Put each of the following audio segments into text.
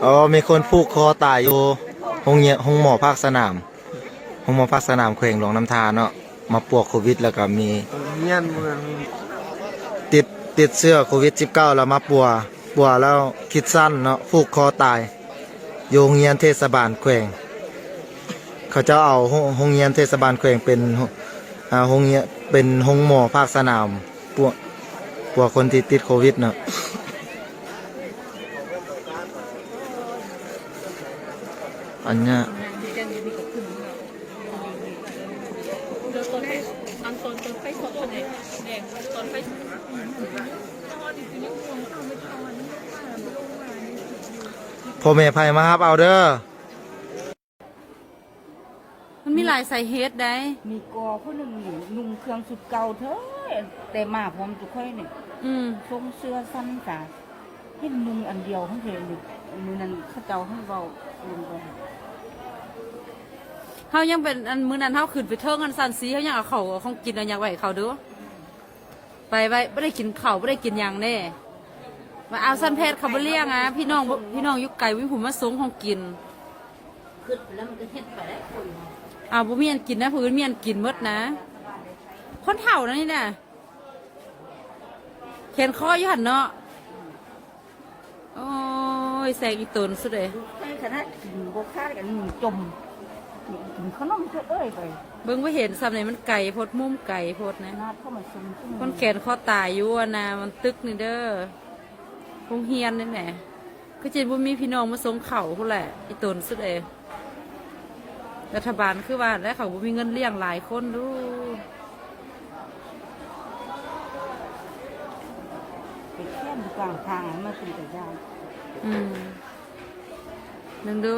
ອໍ ມີຄົນຜູກຄໍຕາຍຢູ່ໂຮງຮຽນ ໂຮງໝໍພາກສະໜາມ ໂຮງໝໍພາກສະໜາມແຂວງຫຼວງນ້ຳທາເນາະ ມາປົວໂຄວິດ ແລ້ວກໍມີ ໂຮງຮຽນເມືອງ ຕິດ ຕິດເຊື້ອໂຄວິດສິບເກົ້າ ແລ້ວມາປົວ ປົວແລ້ວຄິດສັ້ນເນາະ ຜູກຄໍຕາຍ ຢູ່ໂຮງຮຽນເທດສະບານແຂວງ ເຂົາເຈົ້າເອົາໂຮ ໂຮງຮຽນເທດສະບານແຂວງເປັນ ອາ ໂຮງຮຽນ ເປັນໂຮງໝໍພາກສະໜາມ ປົວ ປົວຄົນທີ່ຕິດໂຄວິດເນາະ ອັນເນີ້ຍ ພໍ່ແມ່ໃຜມາຮັບເອົາເດີ. ມັນມີຫຼາຍສາເຫດໃດ໋ ມີກໍຜູ້ໜຶ່ງນີ້ນຸ່ງເຄື່ອງຊຸດເກົ່າເທີ ແຕ່ມາພ້ອມຕຸຂ້ອຍນີ້ ອືມ ຊົງເສື້ອສັ້ນກະເຫັນນຸ່ງອັນດຽວຫັ້ນເທີ ມື້ນັ້ນເຂົາເຈົ້າໃຫ້ເວົ້າລົງໄປ ເຮົາຍັງເປັນ ອັນມື້ນັ້ນເຮົາຂຶ້ນໄປເທິງອັນຊັ້ນສີ່ ເຮົາຍັງເອົາເຂົ້າເອົາຂອງກິນເອົາຫຍັງໄວ້ໃຫ້ເຂົາເດີ. ໄປໄວ້ ບໍ່ໄດ້ກິນເຂົ້າ ບໍ່ໄດ້ກິນຫຍັງເດ້ ວ່າ ອ້າວ ຊັ້ນແພດເຂົາບໍ່ລ້ຽງອະ ພີ່ນ້ອງ ພີ່ນ້ອງຢູ່ໄກ ບໍ່ມີຜູ້ມາສົ່ງຂອງກິນ ຄຶດໄປແລ້ວມັນກໍເຮັດໄປໄດ້ຄົນ ອ້າວ ບໍ່ມີອັນກິນນະ ຜູ້ອື່ນມີອັນກິນໝົດນະ ຄົນເຖົ້ານັ້ນນີ້ນະ ແຂນຄໍຢູ່ຫັ້ນເນາະ. ໂອ້ຍ ແຊງອີ່ຕົນສຸດເອີຍ ໃຫ້ຂະໜາດກິນບໍ່ຂາດກັນ ຈົມ ກິນຂະໜົມເສຍເອີຍໄປ ເບິ່ງບໍ່ເຫັນຊ້ຳນີ້ ມັນໄກໂພດ ມຸມໄກໂພດນະ ຂະໜາດເຂົ້າມາຊຸມ ຄົນແຂນຄໍຕາຍຢູ່ອັນນະ ມັນຕຶກນີ້ເດີ ໂຮງຮຽນນີ້ແຫຼະ ຄືຊິບໍ່ມີພີ່ນ້ອງມາສົ່ງເຂົ້າພຸ້ນແຫຼະ ອີ່ຕົນສຸດເອີຍ. ລັດຖະບານຄືວ່າແຫຼະ ເຂົາບໍ່ມີເງິນລ້ຽງຫຼາຍຄົນດູ ໄປແຂນຢູ່ກາງທາງ ມາເປັນຕາຢ້ານ ອືມ ເບິ່ງດູ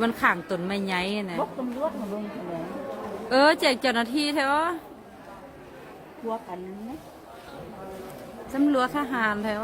ມັນຂ້າງຕົ້ນໄມ້ໃຫຍ່ນະ ບອກຕຳຫຼວດມາເບິ່ງແຖວ ເອີ ແຈ້ງເຈົ້າໜ້າທີ່ແທ້ ພົວກັນນະ ຕຳຫຼວດທະຫານແທ້.